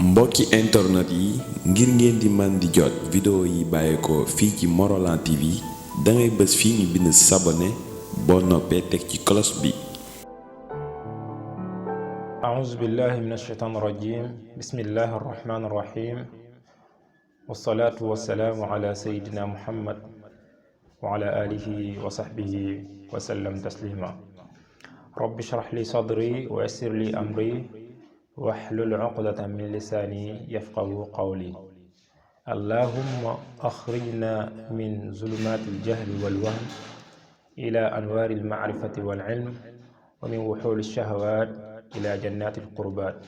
mbokki internet yi ngir ngeen di man di jot vidéo yi bàyyeekoo fii ci Morolan TV dangay bës fii ñu bind s'abonner boo noppee teg ci cloche bi. أعوذ بالله من الشيطان الرجيم بسم الله الرحمن الرحيم والصلاة والسلام على سيدنا محمد وعلى آله وصحبه وسلم تسليما رب اشرح لي صدري ويسر لي أمري واحلل عقدة من لساني يفقه قولي اللهم أخرجنا من ظلمات الجهل والوهم إلى أنوار المعرفة والعلم ومن وحول الشهوات إلى جنات القربات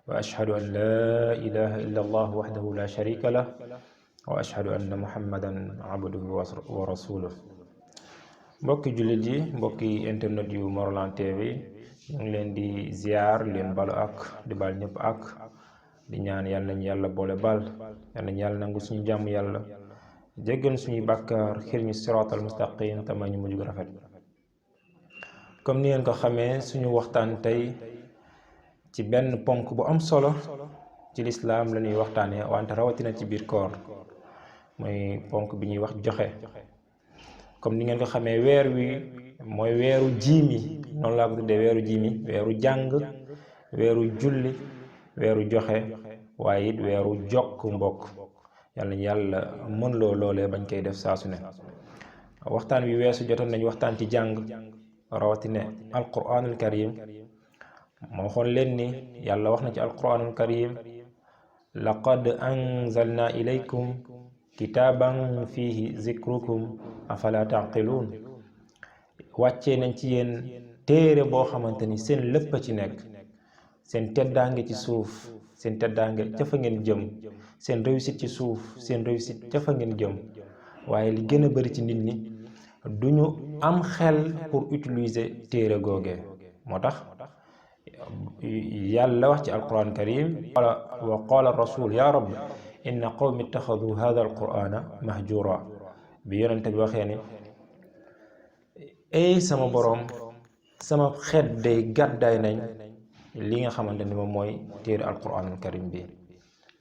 وأشهد أن لا إله إلا الله وحده لا شريك له وأشهد أن محمدا عبده ورسوله mbokki jullit yi mbokki internet yu Morolan TV ñu ngi leen di ziar leen balu ak di bal ñëpp ak di ñaan yàlla nañu yàlla boole bal yàlla nañu yàlla nangu suñu jàmm yàlla jéggal suñuy bàkkaar xir ñu siraatal mustaqim te may ñu mujj gu rafet. comme ni ngeen ko xamee suñu waxtaan tey ci benn ponk bu am solo ci lislaam la ñuy waxtaanee wante rawatina ci biir koor mooy ponk bi ñuy wax joxe. comme ni ngeen ko xamee weer wi mooy weeru jiimi noonu laa ko tuddee weeru jiimi weeru jàng weeru julli weeru joxe waaye it weeru jokk mbokk yàlla yàlla mën loo loolee bañ koy def saa su ne. waxtaan wi weesu jotoon nañu waxtaan ci jàng rawatina alquranul karim moo xoon leen ni yàlla wax na ci alquranul karim laqad anzalna ilaykum kitaaban fihi zikrukum afala taqiluun wàccee nañ ci yéen téere boo xamante ni seen lépp a ci nekk seen teddaange ci suuf seen teddaange ca fa ngeen jëm seen réussite ci suuf seen réussite ca fa ngeen jëm waaye li gën a bari ci nit ñi duñu am xel pour utiliser téere googee moo tax yàlla wax ci alquran karim wa qaala rasul ya rabbi inna qawmi ittaxadu hada alqurana mahjura bi yonente bi waxee ni ay sama boroom sama xeet day gàddaay nañ li nga xamante ni moom mooy téere alquranul karim bi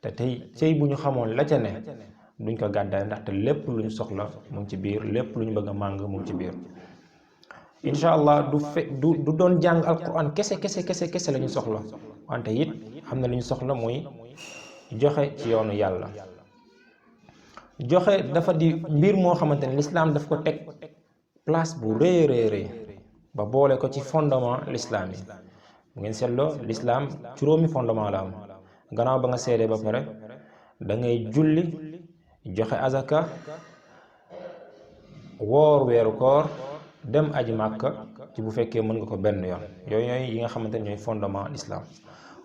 te tey cey bu ñu xamoon la ca ne duñ ko gàddaay ndaxte lépp lu ñu soxla mu ngi ci biir lépp lu ñu bëgg a màng mu ngi ci biir incha allah du doon jàng alquran kese la ñu soxla wante it xam na lu ñu soxla muy joxe ci yoonu yàlla. joxe dafa di mbir moo xamante ne lislaam daf ko teg place bu rëy ba boole ko ci fondement lislaam yi bu ngeen seetloo lislaam juróomi fondement la am gannaaw ba nga seedee ba pare da ngay julli joxe azaka woor weeru koor dem aji màkka ci bu fekkee mën nga ko benn yoon yooyu ñooy yi nga xamante ne ñooy fondement lislaam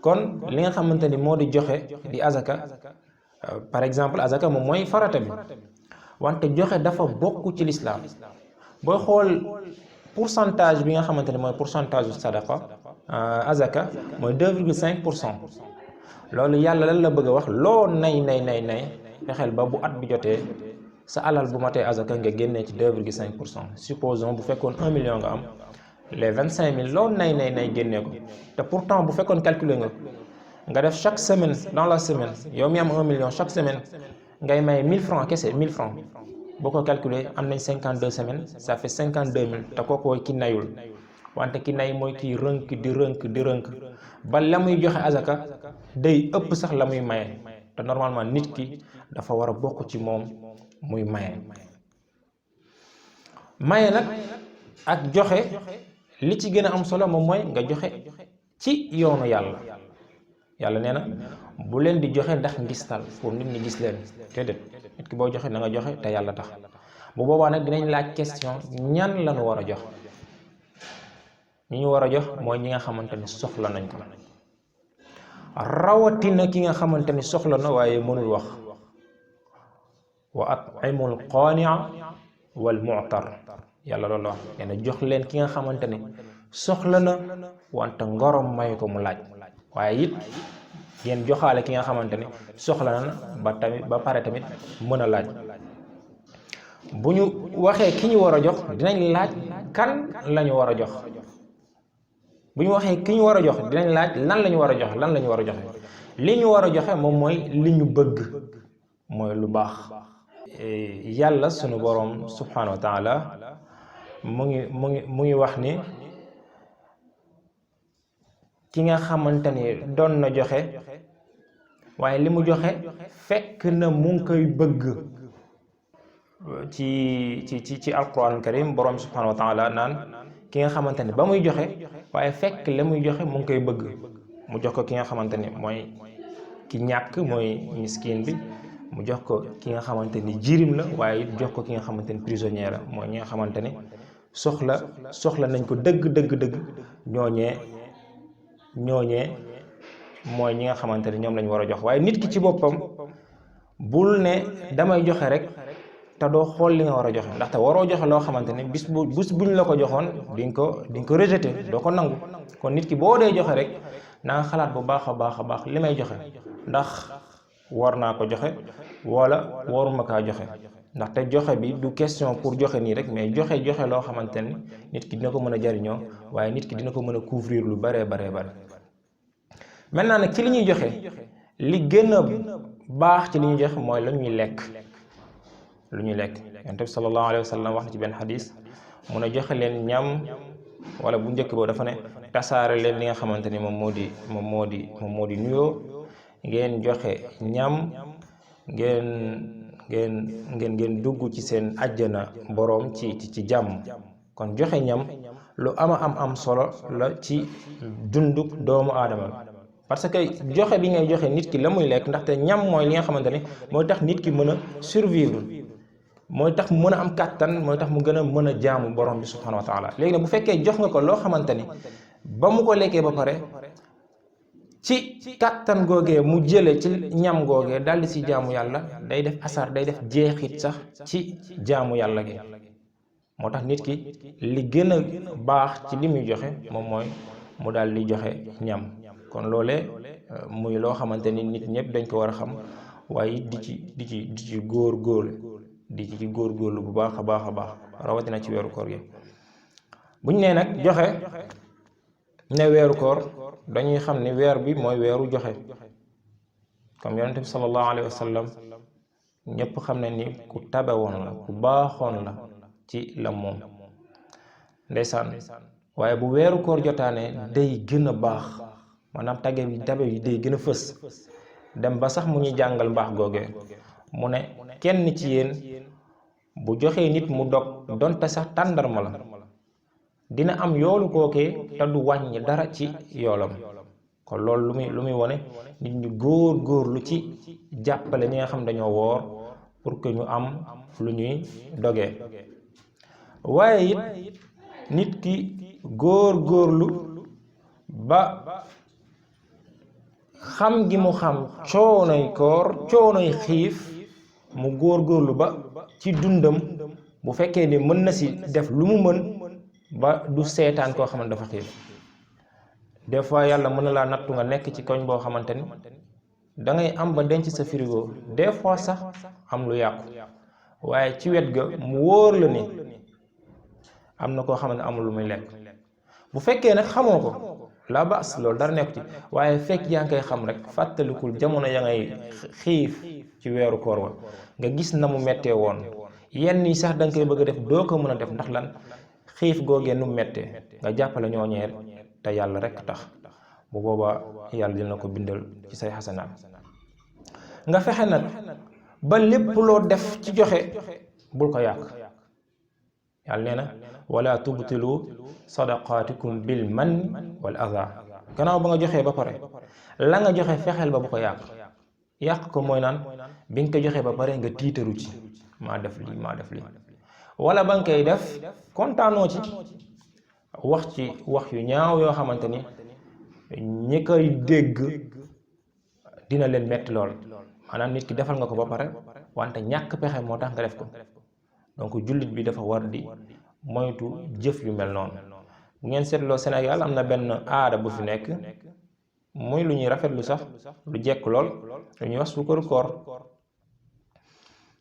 kon li nga xamante ni moo di joxe di azaka par exemple azaka moom mooy farata bi wante joxe dafa bokk ci lislaam booy xool pourcentage bi nga xamante ne mooy pourcentage u sadaqa azaka mooy 2,5%. loolu yàlla lan la bëgg a wax loo nay fexeel ba bu at bi jotee sa alal bu matee azaka nga génnee ci 2,5%. supposons bu fekkoon 1 million nga am les 25 000 loo nay génnee ko te pourtant bu fekkoon calculer nga def chaque semaine dans la semaine yow mi am 1 million chaque semaine ngay may 1000 francs kese 1000 francs boo ko calculer am nañ 52 semaines ça fait 52 000 te kooku ki nayul wante ki nay mooy kii di rënk ba la muy joxe azaka day ëpp sax la muy maye te normalement nit ki dafa war a bokk ci moom muy maye nag ak joxe li ci gën a am solo moom mooy nga joxe ci yoonu yàlla nee na bu leen di joxe ndax ngistal pour nit ñi gis leen déedéet nit ki boo joxe na nga joxe te yàlla tax bu boobaa nag dinañ laaj question ñan lañu war a jox ñi ñu war a jox mooy ñi nga xamante ni soxla nañ ko rawatina ki nga xamante ni soxla na waaye mënul wax wa at'imul qaani'a wal mu'tar yàlla loolu wax nee na jox leen ki nga xamante ni soxla na wante ngorom may ko mu laaj waaye it ngeen joxaale ki nga xamante ni soxla na ba pare tamit mën a laaj. bu ñu waxee ki ñu war a jox dinañ laaj kan lañu war a jox bu ñu waxee ki ñu war a jox dinañ laaj lan la ñu war a jox lan la ñu war a joxe li ñu war a joxe moom mooy li ñu bëgg mooy lu baax. yàlla sunu boroom subhanahu wa taala mu ngi wax ni ki nga xamante ni doon na joxe waaye li mu joxe fekk na mu ngi koy bëgg. ci alquran karim boroom subhanahu wa taala naan ki nga xamante ni ba muy joxe waaye fekk la muy joxe mu ngi koy bëgg, mu jox ko ki nga xamante ni mooy ki ñàkk mooy miskin bi, mu jox ko ki nga xamante ni jirim la, waaye it jox ko ki nga xamante ni prisonnier la, mooy ñi nga xamante ni soxla nañ ko dëgg ñooñee mooy ñi nga xamante ni ñoom lañ war a jox. waaye nit ki ci boppam bul ne damay joxe rek te doo xool li nga war a joxe, ndaxte waroo joxe loo xamante ni bis buñ la ko joxoon di nga ko rejeté, doo ko nangu. kon nit ki boo dee joxe rek naa xalaat bu baax a baax li may joxe ndax war naa ko joxe wala waruma kaa joxe. ndaxte joxe bi du question pour joxe nii rek, mais joxe loo xamante ni nit ki dina ko mën a jariñoo, waaye nit ki dina ko mën a couvrir lu bare. maintenant nag ci li ñuy joxe li gën a baax ci li ñuy joxe mooy lu ñuy lekk. Yonent bi sallallahu alayhi wa sallam wax na ci benn xadis mu ne joxe leen ñam, wala bu njëkk boobu dafa ne tasaare leen li nga xamante ni moom moo di nuyoo, ngeen joxe ñam, ngeen dugg ci seen àjjana boroom ci jàmm. kon joxe ñam lu am solo la ci dunduk doomu aadama, parce que joxe bi ngay joxe nit ki la muy lekk, ndaxte ñam mooy li nga xamante ni mooy tax nit ki mën a survivre, mooy tax mu mën a am kàttan, mooy tax mu gën a mën a jaamu borom bi subhanahu wa taala. léegi nag bu fekkee jox nga ko loo xamante ni ba mu ko lekkee ba pare ci kàttan googee mu jële ci ñam googee daldi si jaamu yàlla, day def asar, day def jeexit sax ci jaamu yàlla gi. moo tax nit ki li gën a baax ci li muy joxe moom mooy mu daal di joxe ñam. kon loolee muy loo xamante ni nit ñëpp dañ ko war a xam, waaye di ci góorgóorlu bu baax a baax rawatina ci weeru koor gi. buñ nee nag joxe ne weeru koor, dañuy xam ni weer bi mooy weeru joxe. comme yonent bi sallallahu alayhi wa sallam ñëpp xam ne ni ku tabe woon la, ku baaxoon la ci la moom ndeysaan. waaye bu weeru koor jotaane day gën a baax, maanaam tabe yi day gën a fës, dem ba sax mu ñuy jàngal mbaax googee. mu ne kenn ci yéen bu joxee nit mu dog donte sax tàndarma la, dina am yoolu kookee te du wàññi dara ci yoolam. kon loolu lu muy wone nit ñu góorlu ci jàppale ñi nga xam dañoo woor pour que ñu am lu ñuy dogee. waaye it nit ki góorlu ba xam gi mu xam coonoy koor, coonoy xiif, mu góorlu ba ci dundam bu fekkee ni mën na si def lu mu mën ba du seetaan koo xamante dafa xiif. des fois yàlla mën na laa nattu nga nekk ci koñ boo xamante ni da ngay am ba denc sa frigo, des fois sax am lu yàqu, waaye ci wet ga mu wóor la ni am na koo xamante amul lu muy lekk. bu fekkee nag xamoo ko la baas, loolu dara nekk ci, waaye fekk yaa ngi koy xam rek fàttalikul jamono ya ngay xiif ci weeru koor wa, nga gis na mu mettee woon. yenn yi sax da nga koy bëgg a def doo ko mën a def ndax lan? xiif googee nu mettee. nga jàppale ñooñee te yàlla rek tax, bu boobaa yàlla dina ko bindal ci say xasanaat. nga fexe nag ba lépp loo def ci joxe bul ko yàq. yàlla nee na wala tubtilu sadaqaatikum bil manni wal adha. gannaaw ba nga joxee ba pare la nga joxe fexeel ba bu ko yàq ko mooy naan bi nga ko joxee ba pare nga tiitaru ci maa def lii wala ba nga koy def kontaanoo ci wax yu ñaaw yoo xamante ni ñi koy dégg dina leen metti lool. maanaam nit ki defal nga ko ba pare wante ñàkk pexe moo tax nga def ko. donc jullit bi dafa war di moytu jëf yu mel noonu. bu ngeen seetloo Sénégal am na benn aada bu fi nekk muy lu ñuy rafetlu sax, lu jekk lool, lu ñuy wax suukaru koor.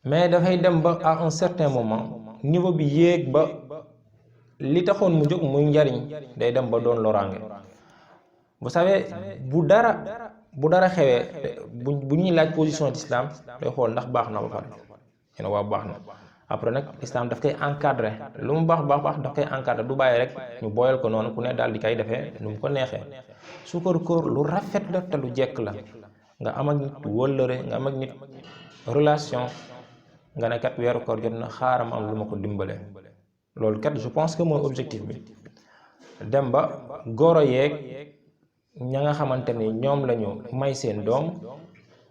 mais dafay dem ba à un certain moment niveau bi yéeg ba li taxoon mu jóg muy njariñ day dem ba doon loraange. vous savez bu dara bu dara xewee bu ñuy laaj position d'islam day xool ndax baax na ba pare ñu ne waaw baax na après nag islam daf koy encadré lu mu baax daf koy encadré du bàyyi rek ñu booyal ko noonu ku ne daal di koy defee nu mu ko neexee. suukaru koor lu rafet la te lu jekk la nga am ak nit wëllëre nga am ak nit relation nga ne kat weeru koor jot na xaaram am lu ma ko dimbalee loolu kat je pense que mooy objectif bi. dem ba goro yeeg ña nga xamante ni ñoom lañu may seen doom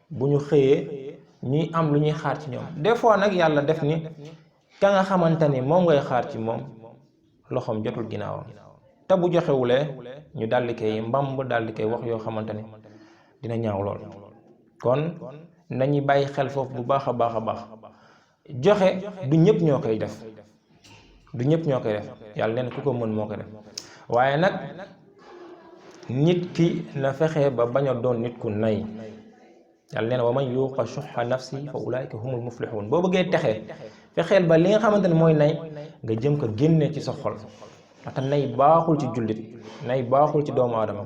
bu ñu xëyee ñuy am lu ñuy xaar ci ñoom. des fois nag yàlla def ni ka nga xamante ni moom ngay xaar ci moom loxoom jotul ginnaawam te bu joxewulee ñu daldi koy mbamb daldi koy wax yoo xamante ni dina ñaaw lool. kon nañuy bàyyi xel foofu bu baax a baax joxe du ñëpp ñoo koy def yàlla neen ku ko mën moo koy def waaye nag nit ki na fexe ba bañ a doon nit ku nay. yàlla nee na wa man yuuqa shuhha nafsi fa ulaika humul muflihun. boo bëggee texee fexeel ba li nga xamante ne mooy nay nga jëm ko génnee ci sa xol ndaxte nay baaxul ci jullit, nay baaxul ci doomu aadama,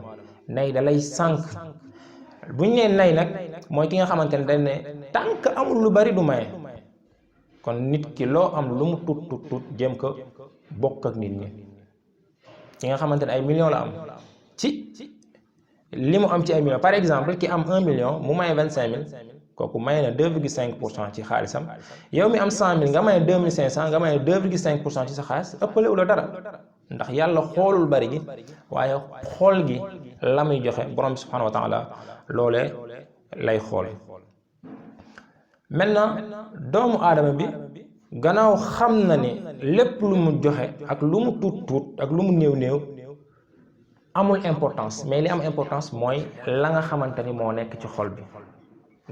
nay da lay sànq. bu ñu nee nay nag mooy ki nga xamante ne dañ ne tànk amul lu bari du maye. kon nit ki loo am lu mu tuut jëm ko bokk ak nit ñi. ki nga xamante ne ay millions la am ci li mu am ci ay millions, par exemple ki am 1 million mu maye 25 000 kooku maye na 2,5% ci xaalisam. yow mi am 100 000 nga maye 2500 nga maye 2,5% ci sa xaalis ëppale wu la dara ndax yàlla xoolul bari gi waaye xool gi la muy joxe borom bi subhanahu wa taala loolee lay xool. maintenant doomu aadama bi gannaaw xam na ni lépp lu mu joxe ak lu mu tuut ak lu mu néew amul importance, mais li am importance mooy la nga xamante ni moo nekk ci xol bi.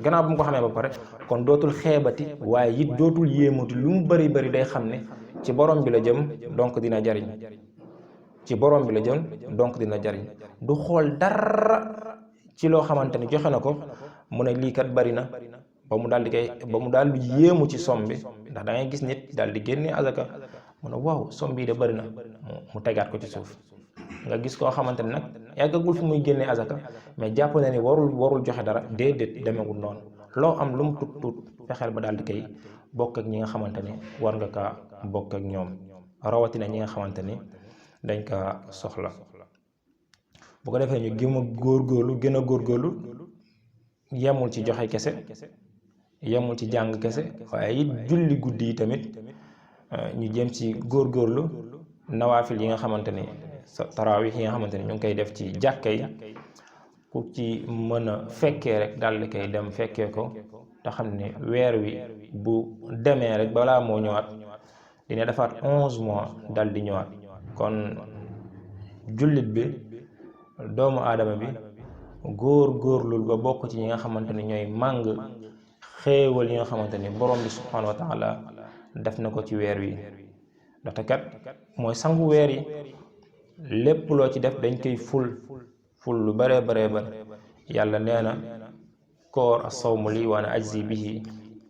gannaaw bu mu ko xamee ba pare kon dootul xeebati waaye it dootul yéemati lu mu bari day xam ne ci borom bi la jëm donc dina jariñ du xool dara ci loo xamante ni joxe na ko mu ne lii kat bari na ba mu daal di yéemu ci som bi ndax da ngay gis nit daal di génne azaka mu ne waaw som bii de bari na mu tegaat ko ci suuf. nga gis koo xamante ne nag yàggagul fi muy génnee azaka mais jàpp na ni warul joxe dara déedéet demewul noonu. loo am lu mu tuut fexeel ba daal di koy bokk ak ñi nga xamante ni war nga kaa bokk ak ñoom rawatina ñi nga xamante ni dañ kaa soxla. bu ko defee ñu gën a góorgóorlu yemul ci joxe kese yemul ci jàng kese waaye it julli guddi yi tamit ñu jëm ci góorgóorlu nawaafil yi nga xamante ni tarawih yi nga xamante ni ñu ngi koy def ci jàkka yi ku ci mën a fekkee rek daal di koy dem fekkee ko te xam ne weer wi bu demee rek balaa moo ñëwaat dina defaat 11 mois dal di ñëwaat. kon jullit bi doomu aadama bi góorlul ba bokk ci ñi nga xamante ni ñooy màng xéewal yi nga xamante ni borom bi subhanahu wa taala def na ko ci weer wi ndaxte kat mooy sangu weer yi. lépp loo ci def dañ koy ful lu bare yàlla nee na koor as-sawmu lii wa ana ajzi bihi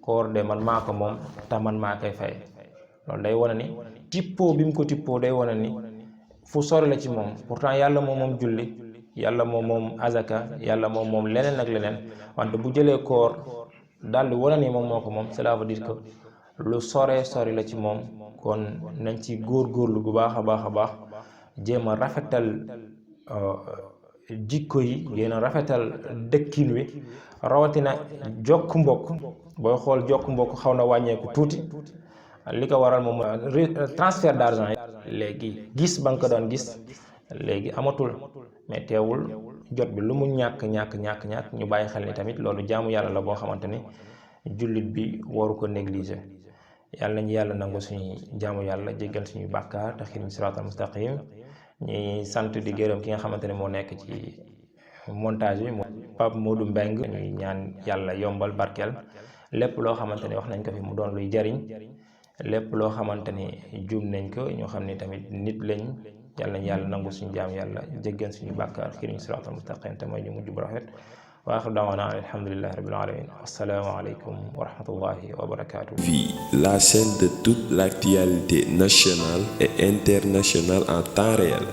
koor de man maa ko moom te man maa koy fay. loolu day wane ni tippoo bi mu ko tippoo day wane ni fu sori la ci moom. pourtant yàlla moom julli, yàlla moom azaka, yàlla moom leneen ak leneen wante bu jëlee koor daal di wane ni moom moo ko moom cela veut dire que lu sori la ci moom. kon nañ ci góorgóorlu bu baax a baax jéem a rafetal jikko yi, jéem a rafetal dëkkin wi rawatina jokk mbokk. booy xool jokk mbokk xaw na wàññeeku tuuti li ko waral moom transfert d'argent yi léegi gis ba nga ko doon gis léegi amatul mais teewul jot bi lu mu ñàkk ñu bàyyi xel ni tamit loolu jaamu yàlla la boo xamante ni jullit bi waru ko négliger. yàlla nañu yàlla nangu suñuy jaamu yàlla jéggal suñuy bàkkaar te xiir ñu siraatal mustaqim. ñuy sant di gërëm ki nga xamante ne moo nekk ci montage bi Pape Modou Mbengue. ñuy ñaan yàlla yombal barkeel lépp loo xamante ne wax nañ ko fi mu doon luy jariñ, lépp loo xamante ni juum nañ ko ñoo xam ne tamit nit lañ. yàlla nañ yàlla nangu suñu jaam yàlla jéggal suñu bàkkaar xiir ñu siraatal mustaqim te mooy ñu mujj bu rafet. wa axiru da'waana alhamdulillahi rabbil alamin. Assalaamu aleykum wa rahmatullahi wa barakatuh. Vie, la chaîne de toute l'actualité nationale et internationale en temps réel.